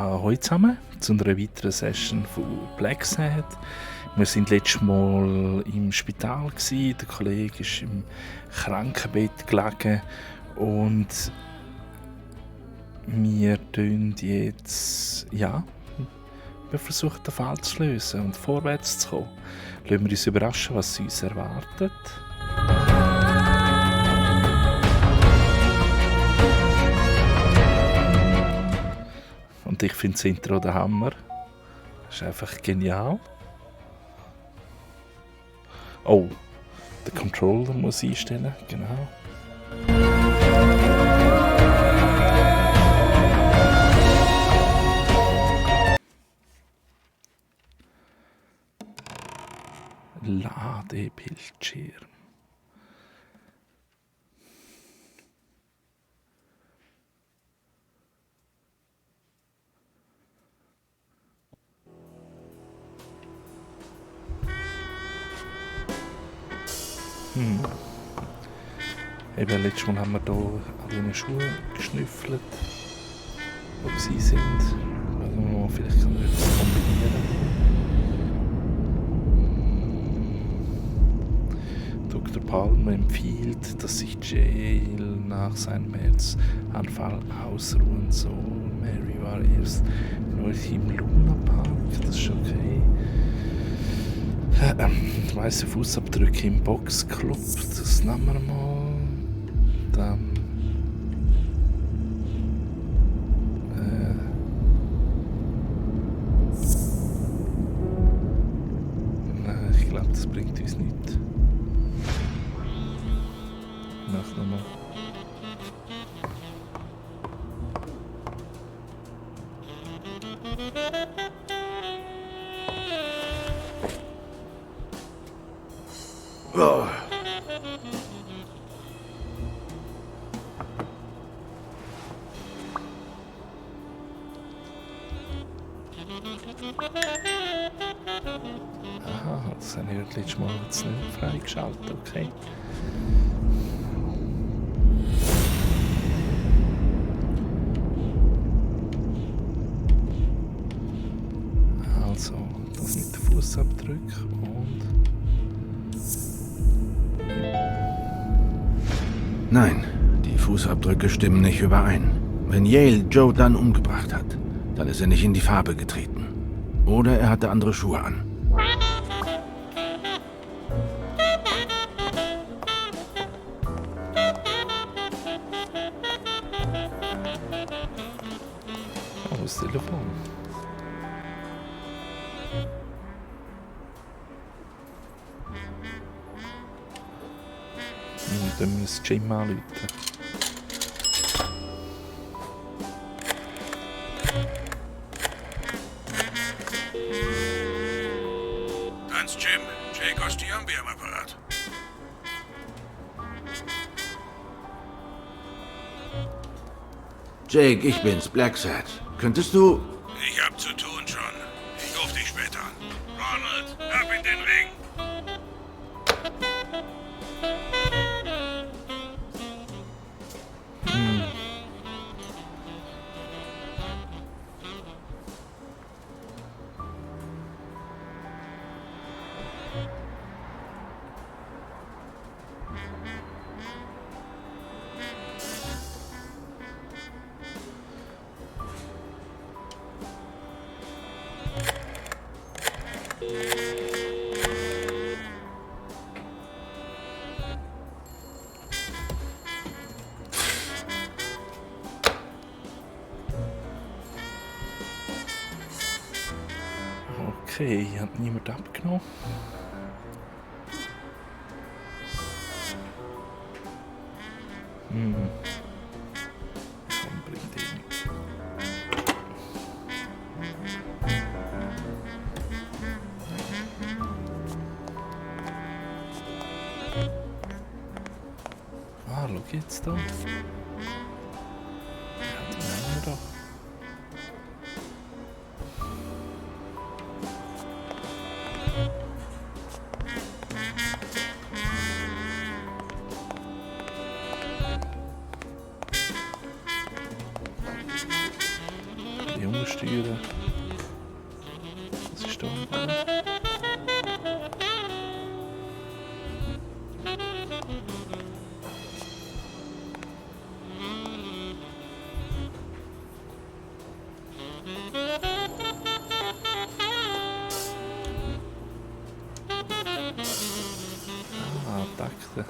Hallo zusammen zu einer weiteren Session von Black Sad. Wir waren letztes Mal im Spital gewesen. Der Kollege ist im Krankenbett gelegen und wir tun jetzt, wir versuchen den Fall zu lösen und vorwärts zu kommen. Lassen wir uns überraschen, was uns erwartet. Und ich finde das Intro der Hammer. Das ist einfach genial. Oh, den Controller muss ich einstellen, genau. Ladebildschirm. Eben, letztes Mal haben wir hier an den Schuhen geschnüffelt, wo sie sind. Also, vielleicht kann man etwas kombinieren. Dr. Palmer empfiehlt, dass sich Jail nach seinem Herzanfall ausruhen soll. Mary war erst nur im Luna Park, das ist okay. Weiße Fußabdrücke im Boxclub, das nehmen wir mal. Dann. Nein, ich glaube, das bringt uns nichts. Mach nochmal. Oh. Aha, das habe ich letztes Mal jetzt nicht freigeschaltet, okay. Also, das mit dem Fußabdruck und... Nein, die Fußabdrücke stimmen nicht überein. Wenn Yale Joe Dunn umgebracht hat, dann ist er nicht in die Farbe getreten. Oder er hatte andere Schuhe an. Oh, das Telefon. Dann muss Jim anrufen. Ganz Jim, Jay Costiambi am Apparat. Jake, ich bin's, Black Sad. Könntest du... Ich hab zu tun schon. Ich ruf dich später an. Ronald, ab in den Ring! Okay, hat niemand abgenommen. Komm, bringt eh nichts. Ah, schau jetzt da. Ja, die nehmen wir doch. die umsteuern. Was ist da? Ah, Takte.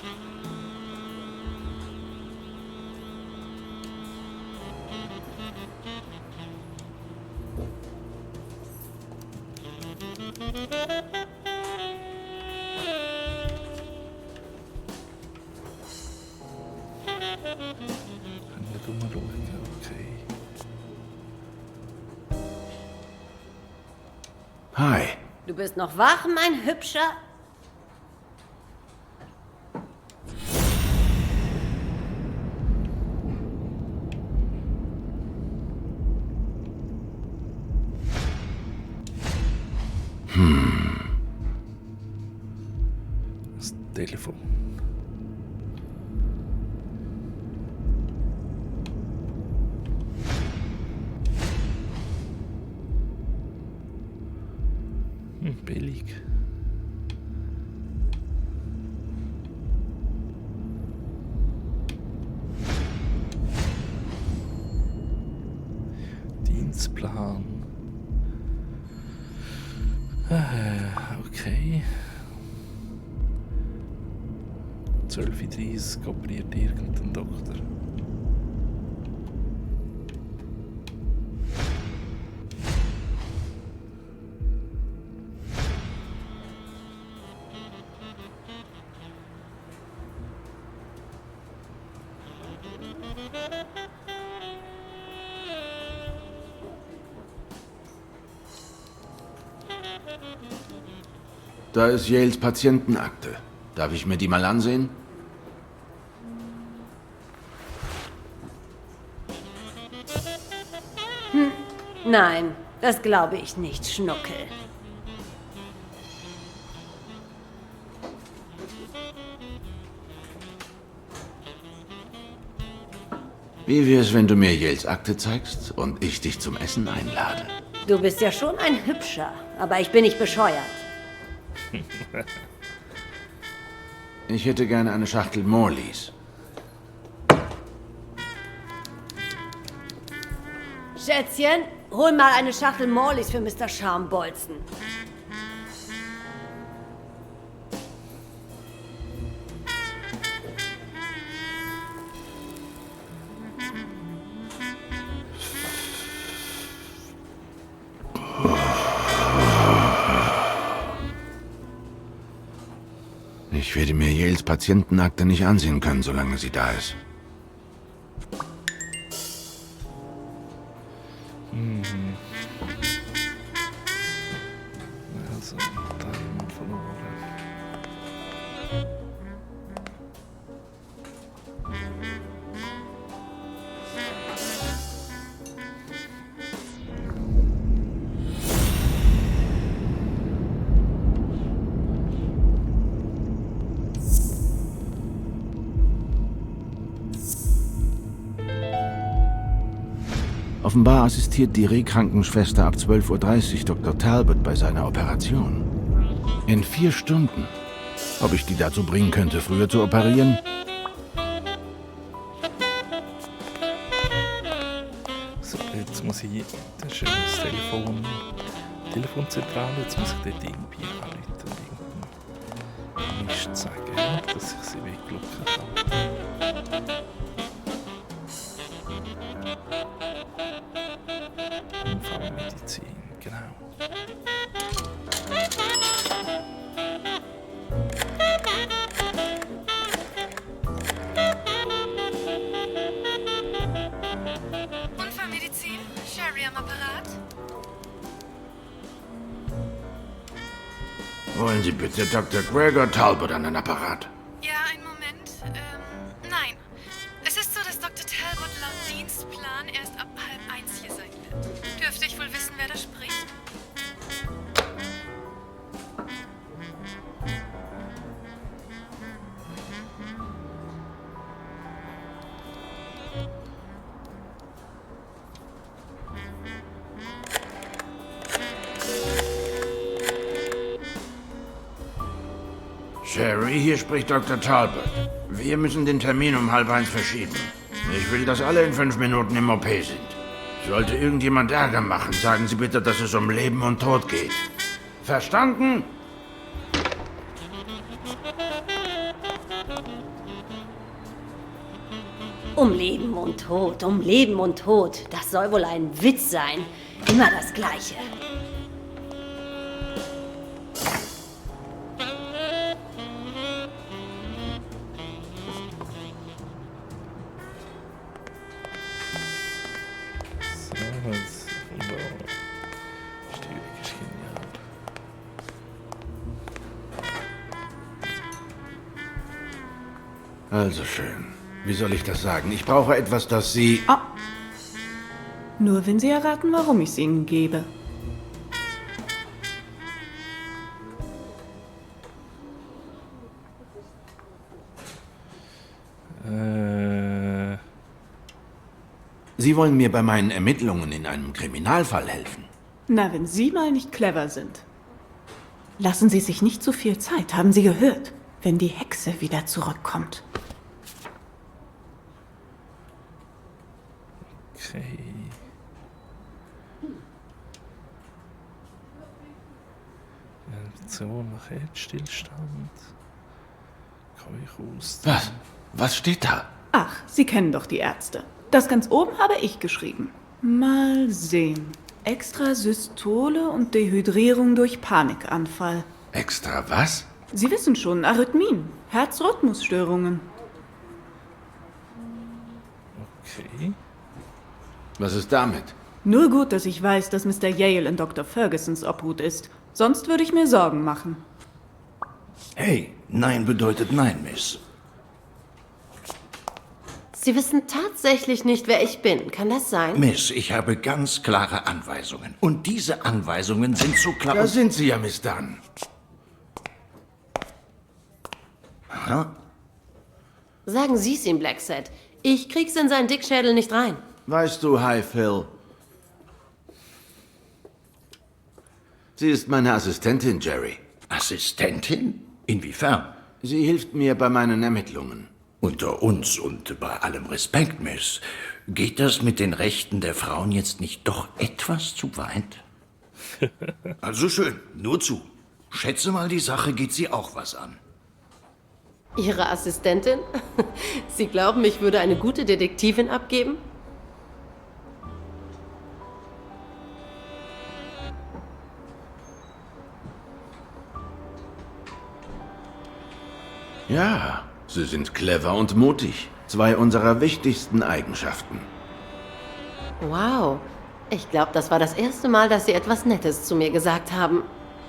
Kann ich nicht umschauen, okay. Hi. Du bist noch wach, mein Hübscher? Das Telefon. Billig. Dienstplan. Okay. 12:30 Uhr operiert irgendein Doktor. Da ist Yales Patientenakte. Darf ich mir die mal ansehen? Nein, das glaube ich nicht, Schnuckel. Wie wär's, wenn du mir Yales Akte zeigst und ich dich zum Essen einlade? Du bist ja schon ein Hübscher, aber ich bin nicht bescheuert. Ich hätte gerne eine Schachtel Morleys. Schätzchen, hol mal eine Schachtel Morleys für Mr. Schambolzen. Ich werde mir Yales Patientenakte nicht ansehen können, solange sie da ist. Also, da jemand verloren. Offenbar assistiert die Rehkrankenschwester ab 12:30 Uhr Dr. Talbot bei seiner Operation. In 4 Stunden. Ob ich die dazu bringen könnte, früher zu operieren? So, jetzt muss ich... Das ist ja das Telefon... Telefonzentrale, jetzt muss ich dort irgendwie anrufen. Nicht sagen, dass ich sie weglocken kann. Unfallmedizin, genau. Unfallmedizin? Sherry am Apparat? Wollen Sie bitte Dr. Gregor Talbot an den Apparat? Ja, einen Moment. Nein. Es ist so, dass Dr. Talbot laut Dienstplan erst ab 12:30 hier sein wird. Dürfte ich wohl wissen, wer da spricht? Jerry, hier spricht Dr. Talbot. Wir müssen den Termin um 12:30 verschieben. Ich will, dass alle in 5 Minuten im OP sind. Sollte irgendjemand Ärger machen, sagen Sie bitte, dass es um Leben und Tod geht. Verstanden? Um Leben und Tod, um Leben und Tod. Das soll wohl ein Witz sein. Immer das Gleiche. So, was. Stevie ist genial. Also schön. Wie soll ich das sagen? Ich brauche etwas, das Sie... Nur wenn Sie erraten, warum ich es Ihnen gebe. Sie wollen mir bei meinen Ermittlungen in einem Kriminalfall helfen. Na, wenn Sie mal nicht clever sind. Lassen Sie sich nicht zu viel Zeit, haben Sie gehört, wenn die Hexe wieder zurückkommt. Okay. Reaktion nach Herzstillstand. Keuchhusten. Was? Was steht da? Ach, Sie kennen doch die Ärzte. Das ganz oben habe ich geschrieben. Mal sehen. Extrasystole und Dehydrierung durch Panikanfall. Extra was? Sie wissen schon, Arrhythmien, Herzrhythmusstörungen. Okay. Was ist damit? Nur gut, dass ich weiß, dass Mr. Yale in Dr. Fergusons Obhut ist. Sonst würde ich mir Sorgen machen. Hey, nein bedeutet nein, Miss. Sie wissen tatsächlich nicht, wer ich bin. Kann das sein? Miss, ich habe ganz klare Anweisungen. Und diese Anweisungen sind so klar... Da sind Sie ja, Miss Dunn. Aha. Sagen Sie es ihm, Blackset. Ich krieg's in seinen Dickschädel nicht rein. Weißt du, Hi Phil, sie ist meine Assistentin, Jerry. Assistentin? Inwiefern? Sie hilft mir bei meinen Ermittlungen. Unter uns und bei allem Respekt, Miss. Geht das mit den Rechten der Frauen jetzt nicht doch etwas zu weit? Also schön, nur zu. Schätze mal, die Sache geht Sie auch was an. Ihre Assistentin? Sie glauben, ich würde eine gute Detektivin abgeben? Ja, Sie sind clever und mutig. 2 unserer wichtigsten Eigenschaften. Wow. Ich glaube, das war das erste Mal, dass Sie etwas Nettes zu mir gesagt haben.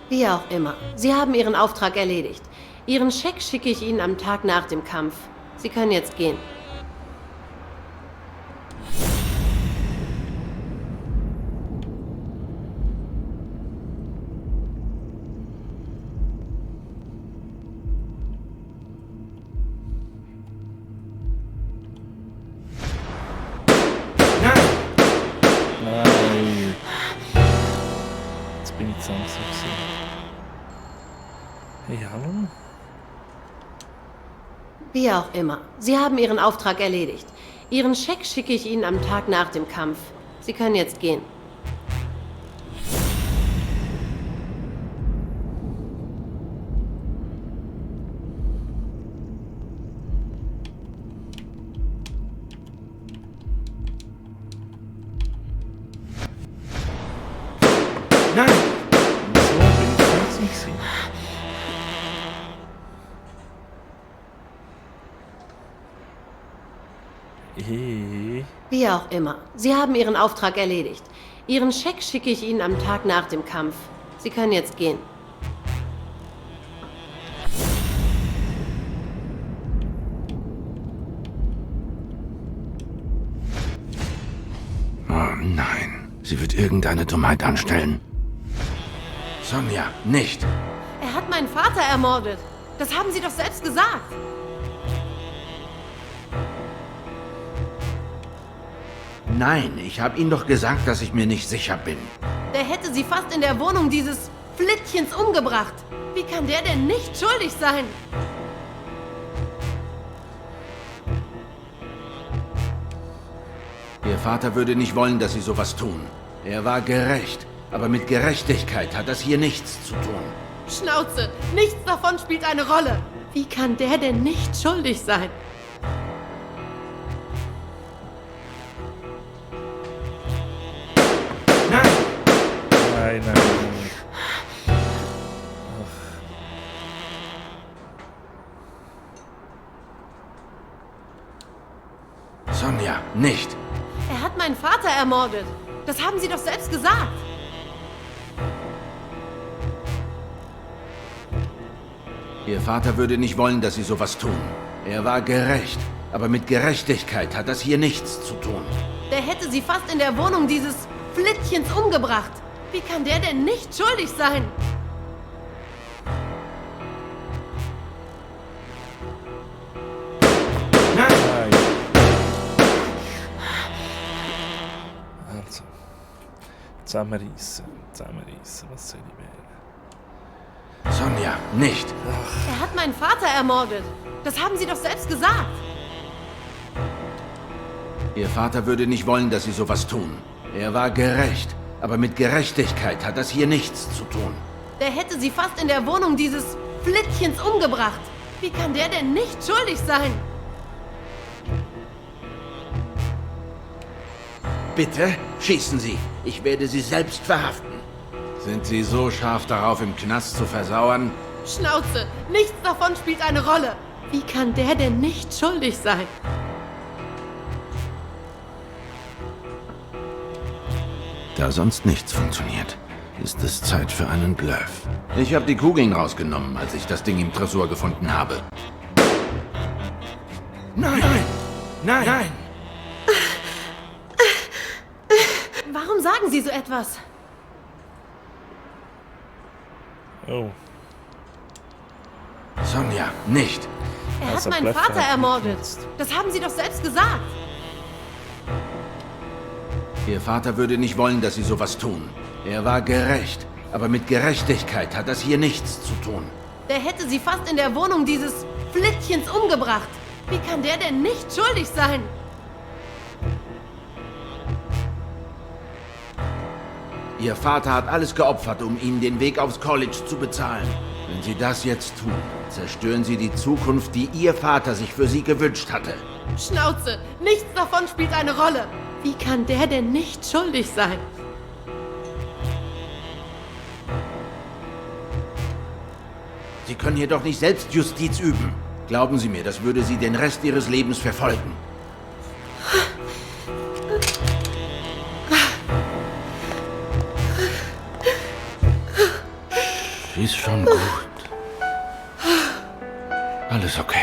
Wie auch immer. Sie haben Ihren Auftrag erledigt. Ihren Scheck schicke ich Ihnen am Tag nach dem Kampf. Sie können jetzt gehen. Nein. Jetzt bin ich zu Samstag. Hey, hallo? Wie auch immer. Sie haben Ihren Auftrag erledigt. Ihren Scheck schicke ich Ihnen am Tag nach dem Kampf. Sie können jetzt gehen. Nein! Wieso bin ich fertig gewesen? Wie auch immer. Sie haben Ihren Auftrag erledigt. Ihren Scheck schicke ich Ihnen am Tag nach dem Kampf. Sie können jetzt gehen. Oh nein, sie wird irgendeine Dummheit anstellen. Sonja, nicht. Er hat meinen Vater ermordet. Das haben Sie doch selbst gesagt. Nein, ich habe Ihnen doch gesagt, dass ich mir nicht sicher bin. Der hätte Sie fast in der Wohnung dieses Flittchens umgebracht. Wie kann der denn nicht schuldig sein? Ihr Vater würde nicht wollen, dass Sie sowas tun. Er war gerecht, aber mit Gerechtigkeit hat das hier nichts zu tun. Schnauze, nichts davon spielt eine Rolle. Wie kann der denn nicht schuldig sein? Nein, nein, nein. Sonja, nicht. Er hat meinen Vater ermordet. Das haben Sie doch selbst gesagt. Ihr Vater würde nicht wollen, dass Sie sowas tun. Er war gerecht, aber mit Gerechtigkeit hat das hier nichts zu tun. Der hätte Sie fast in der Wohnung dieses Flittchens umgebracht. Wie kann der denn nicht schuldig sein? Nein. Also. Zusammenreissen, was soll ich wählen? Sonja, nicht. Er hat meinen Vater ermordet. Das haben Sie doch selbst gesagt. Ihr Vater würde nicht wollen, dass Sie sowas tun. Er war gerecht, aber mit Gerechtigkeit hat das hier nichts zu tun. Der hätte Sie fast in der Wohnung dieses Flittchens umgebracht. Wie kann der denn nicht schuldig sein? Bitte, schießen Sie. Ich werde Sie selbst verhaften. Sind Sie so scharf darauf, im Knast zu versauern? Schnauze, nichts davon spielt eine Rolle. Wie kann der denn nicht schuldig sein? Da sonst nichts funktioniert, ist es Zeit für einen Bluff. Ich habe die Kugeln rausgenommen, als ich das Ding im Tresor gefunden habe. Nein! Nein! Nein! Warum sagen Sie so etwas? Oh. Sonja, nicht. Er Also hat meinen Bluff Vater hat ermordet. genutzt. Das haben Sie doch selbst gesagt. Ihr Vater würde nicht wollen, dass Sie sowas tun. Er war gerecht, aber mit Gerechtigkeit hat das hier nichts zu tun. Der hätte Sie fast in der Wohnung dieses Flittchens umgebracht. Wie kann der denn nicht schuldig sein? Ihr Vater hat alles geopfert, um Ihnen den Weg aufs College zu bezahlen. Wenn Sie das jetzt tun, zerstören Sie die Zukunft, die Ihr Vater sich für Sie gewünscht hatte. Schnauze, nichts davon spielt eine Rolle. Wie kann der denn nicht schuldig sein? Sie können hier doch nicht Selbstjustiz üben. Glauben Sie mir, das würde Sie den Rest Ihres Lebens verfolgen. Ist schon gut. Alles okay.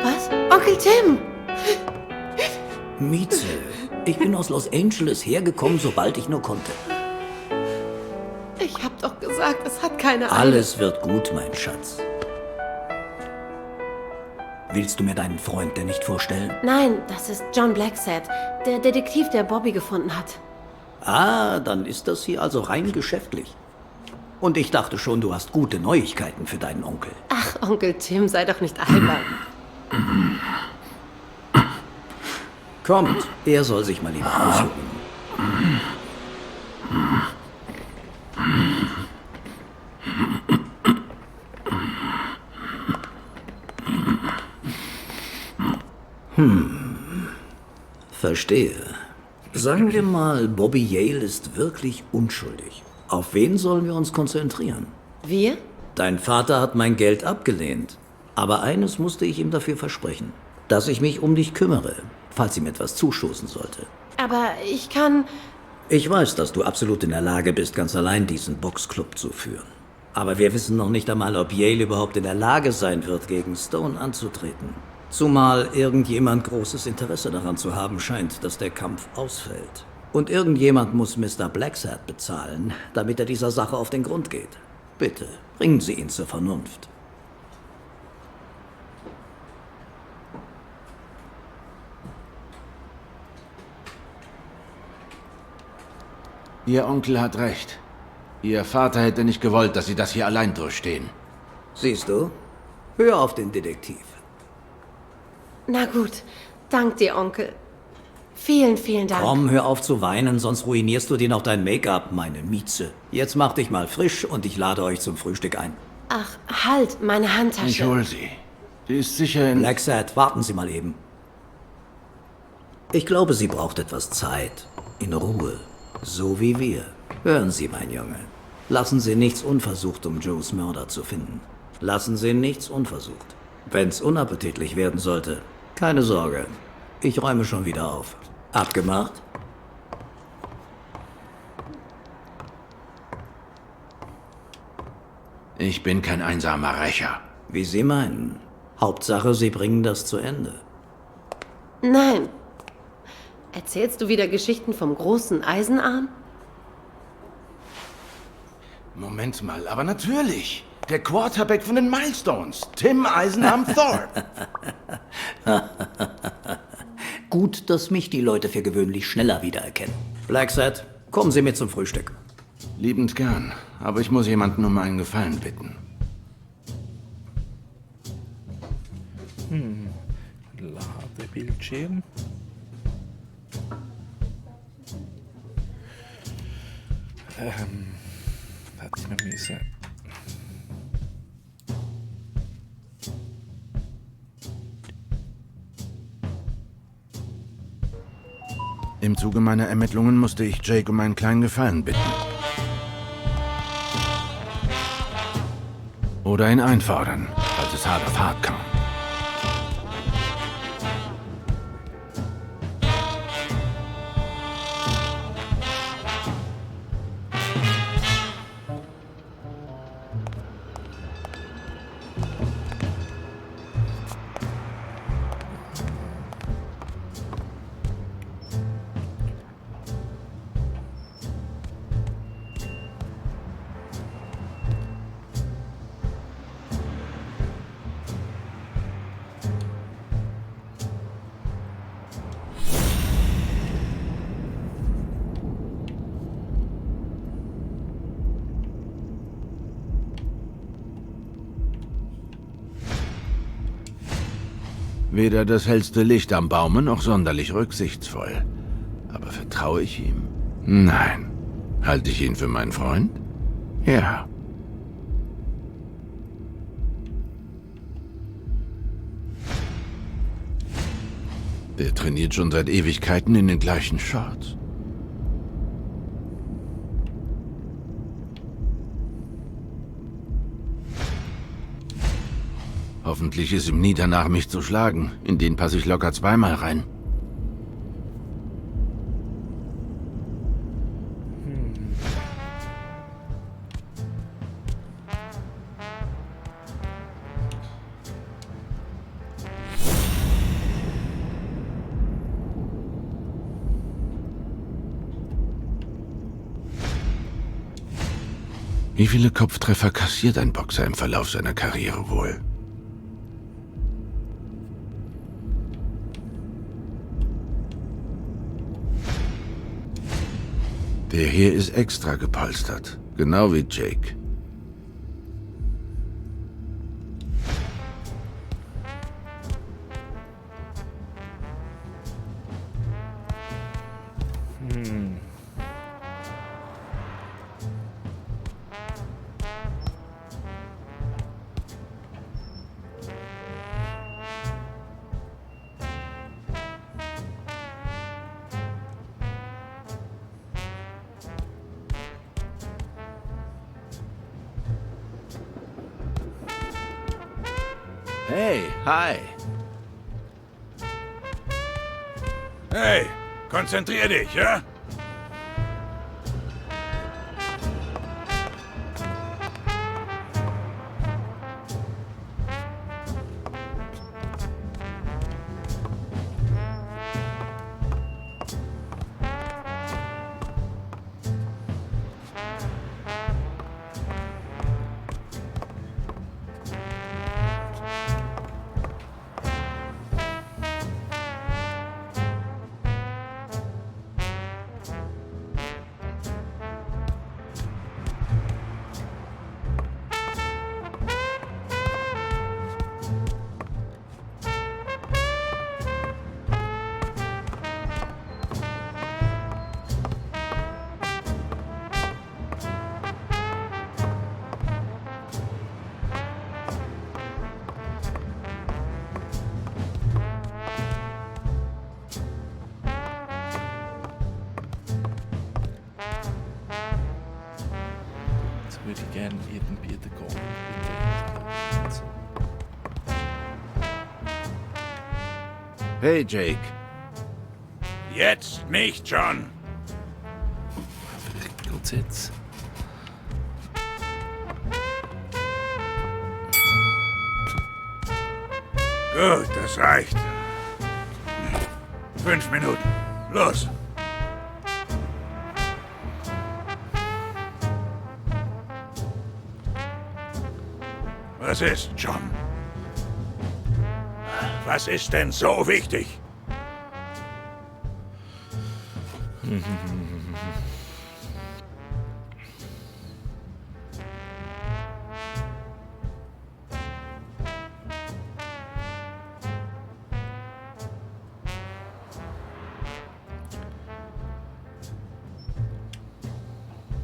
Was? Onkel Tim! Mieze, ich bin aus Los Angeles hergekommen, sobald ich nur konnte. Ich hab doch gesagt, es hat keine Eile. Alles wird gut, mein Schatz. Willst du mir deinen Freund denn nicht vorstellen? Nein, das ist John Blacksad, der Detektiv, der Bobby gefunden hat. Ah, dann ist das hier also rein geschäftlich. Und ich dachte schon, du hast gute Neuigkeiten für deinen Onkel. Ach, Onkel Tim, sei doch nicht albern. Kommt, er soll sich mal lieber aussuchen. Verstehe. Sagen wir mal, Bobby Yale ist wirklich unschuldig. Auf wen sollen wir uns konzentrieren? Wir? Dein Vater hat mein Geld abgelehnt. Aber eines musste ich ihm dafür versprechen. Dass ich mich um dich kümmere, falls ihm etwas zustoßen sollte. Aber ich kann... Ich weiß, dass du absolut in der Lage bist, ganz allein diesen Boxclub zu führen. Aber wir wissen noch nicht einmal, ob Yale überhaupt in der Lage sein wird, gegen Stone anzutreten. Zumal irgendjemand großes Interesse daran zu haben scheint, dass der Kampf ausfällt. Und irgendjemand muss Mr. Blacksad bezahlen, damit er dieser Sache auf den Grund geht. Bitte, bringen Sie ihn zur Vernunft. Ihr Onkel hat recht. Ihr Vater hätte nicht gewollt, dass Sie das hier allein durchstehen. Siehst du? Hör auf den Detektiv. Na gut, dank dir, Onkel. Vielen, vielen Dank. Komm, hör auf zu weinen, sonst ruinierst du dir noch dein Make-up, meine Mieze. Jetzt mach dich mal frisch und ich lade euch zum Frühstück ein. Ach, halt, meine Handtasche. Ich hol sie. Sie ist sicher in... Blacksad, warten Sie mal eben. Ich glaube, sie braucht etwas Zeit. In Ruhe. So wie wir. Hören Sie, mein Junge. Lassen Sie nichts unversucht, um Joes Mörder zu finden. Lassen Sie nichts unversucht. Wenn's unappetitlich werden sollte, keine Sorge. Ich räume schon wieder auf. Abgemacht? Ich bin kein einsamer Rächer. Wie Sie meinen. Hauptsache, Sie bringen das zu Ende. Nein. Erzählst du wieder Geschichten vom großen Eisenarm? Moment mal, aber natürlich. Der Quarterback von den Milestones. Tim Eisenarm Thorpe. Gut, dass mich die Leute für gewöhnlich schneller wiedererkennen. Blacksad, kommen Sie mit zum Frühstück. Liebend gern. Aber ich muss jemanden um einen Gefallen bitten. Ladebildschirm. Hätte ich noch müssen. Im Zuge meiner Ermittlungen musste ich Jake um einen kleinen Gefallen bitten. Oder ihn einfordern, falls es hart auf hart kam. Weder das hellste Licht am Baume noch sonderlich rücksichtsvoll. Aber vertraue ich ihm? Nein. Halte ich ihn für meinen Freund? Ja. Der trainiert schon seit Ewigkeiten in den gleichen Shorts. Hoffentlich ist ihm nie danach, mich zu schlagen. In den passe ich locker zweimal rein. Wie viele Kopftreffer kassiert ein Boxer im Verlauf seiner Karriere wohl? Der hier ist extra gepolstert, genau wie Jake. Hey, hi. Hey, konzentrier dich, ja? würde ich gerne irgendwie den Goal betreten. So. Hey, Jake. Jetzt nicht, John. Vielleicht geht's jetzt. Gut, das reicht. 5 Minuten. Los. Was ist, John? Was ist denn so wichtig?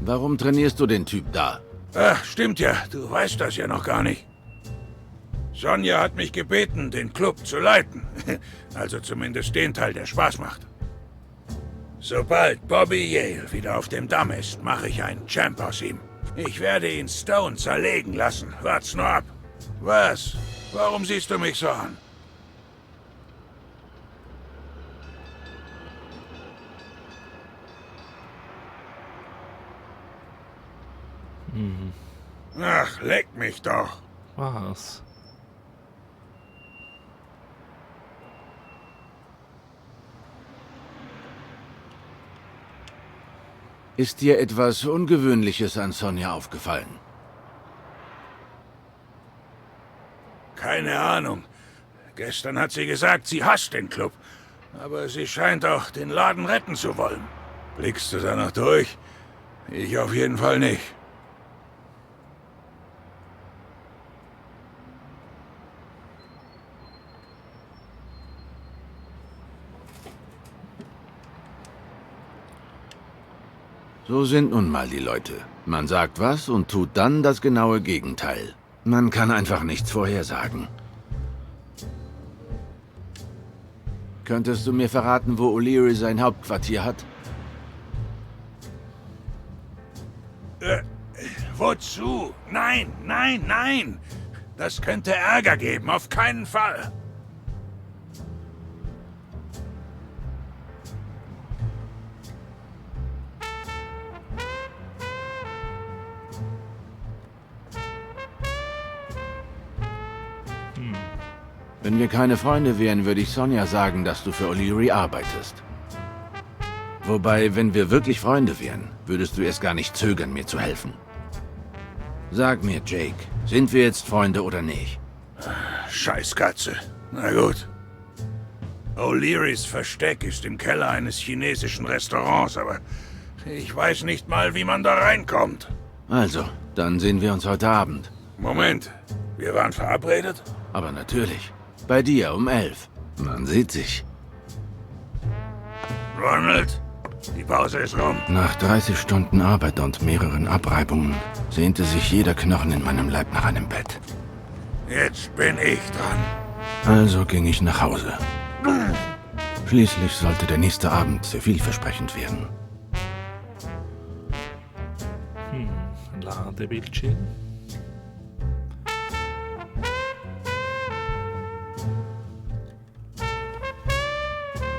Warum trainierst du den Typ da? Ach, stimmt ja. Du weißt das ja noch gar nicht. Sonja hat mich gebeten, den Club zu leiten. Also zumindest den Teil, der Spaß macht. Sobald Bobby Yale wieder auf dem Damm ist, mache ich einen Champ aus ihm. Ich werde ihn Stone zerlegen lassen. Wart's nur ab. Was? Warum siehst du mich so an? Ach, leck mich doch. Was? Ist dir etwas Ungewöhnliches an Sonja aufgefallen? Keine Ahnung. Gestern hat sie gesagt, sie hasst den Club. Aber sie scheint auch den Laden retten zu wollen. Blickst du da noch durch? Ich auf jeden Fall nicht. So sind nun mal die Leute. Man sagt was und tut dann das genaue Gegenteil. Man kann einfach nichts vorhersagen. Könntest du mir verraten, wo O'Leary sein Hauptquartier hat? Wozu? Nein, nein, nein! Das könnte Ärger geben, auf keinen Fall. Wenn wir keine Freunde wären, würde ich Sonja sagen, dass du für O'Leary arbeitest. Wobei, wenn wir wirklich Freunde wären, würdest du erst gar nicht zögern, mir zu helfen. Sag mir, Jake, sind wir jetzt Freunde oder nicht? Scheißkatze. Na gut. O'Learys Versteck ist im Keller eines chinesischen Restaurants, aber ich weiß nicht mal, wie man da reinkommt. Also, dann sehen wir uns heute Abend. Moment, wir waren verabredet? Aber natürlich. Bei dir um 11. Man sieht sich. Ronald, die Pause ist rum. Nach 30 Stunden Arbeit und mehreren Abreibungen sehnte sich jeder Knochen in meinem Leib nach einem Bett. Jetzt bin ich dran. Also ging ich nach Hause. Schließlich sollte der nächste Abend sehr vielversprechend werden. Ladebildschirm.